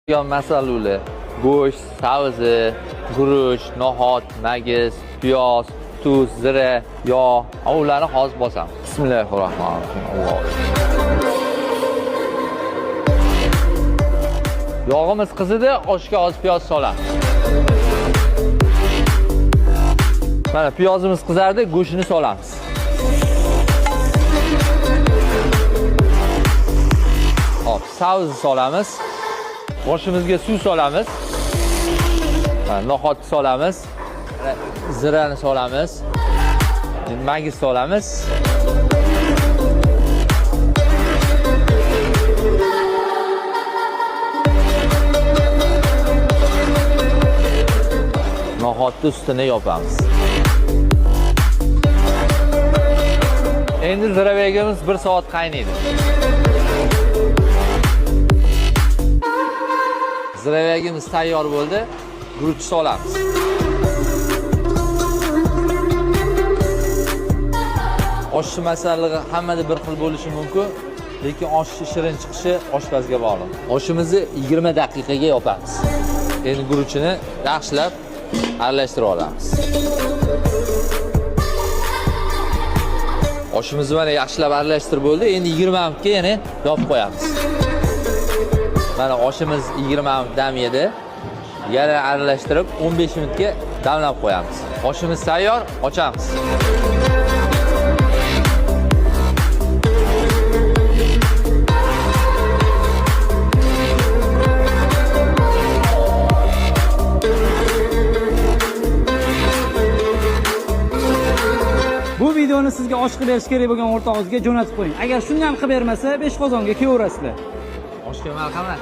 Masaluli go'sht, sabzi, guruch, no'xat, magiz, piyoz, tuz, zira, yog', ularni hozir bosamiz. Bismillahirrohmanirrohim. Allohu akbar. Yog'imiz qizidi, oshga hozir piyoz solamiz. Mana piyozimiz qizardi, go'shtini solamiz. Hop, sabzi solamiz. Boshimizga suv solamiz. Mana no'xatni solamiz. Mana zirani solamiz. Magiz solamiz. No'xatni ustini yopamiz. Endi ziravegimiz 1 soat qaynaydi. Ziravegimiz tayyor bo'ldi. Guruch solamiz. Oshni masallig'i hammada bir xil bo'lishi mumkin, lekin oshni shirin chiqishi oshpazga bog'liq. Oshimizni 20 daqiqaga yopamiz. Endi guruchini yaxshilab aralashtirib olamiz. Oshimizni mana yaxshilab aralashtirib bo'ldi. Endi 20 minutga yana yopib qo'yamiz. Mana oshimiz 20 minut dam yedi. Yana aralashtirib 15 minutga damlab qo'yamiz. Oshimiz tayyor, ochamiz. Bu videoni sizga osh qilib berish kerak bo'lgan o'rtog'ingizga jo'natib qo'ying. Agar shundan qilib bermasa, 5 qozonga kelaverasizlar. Oshga marhamat.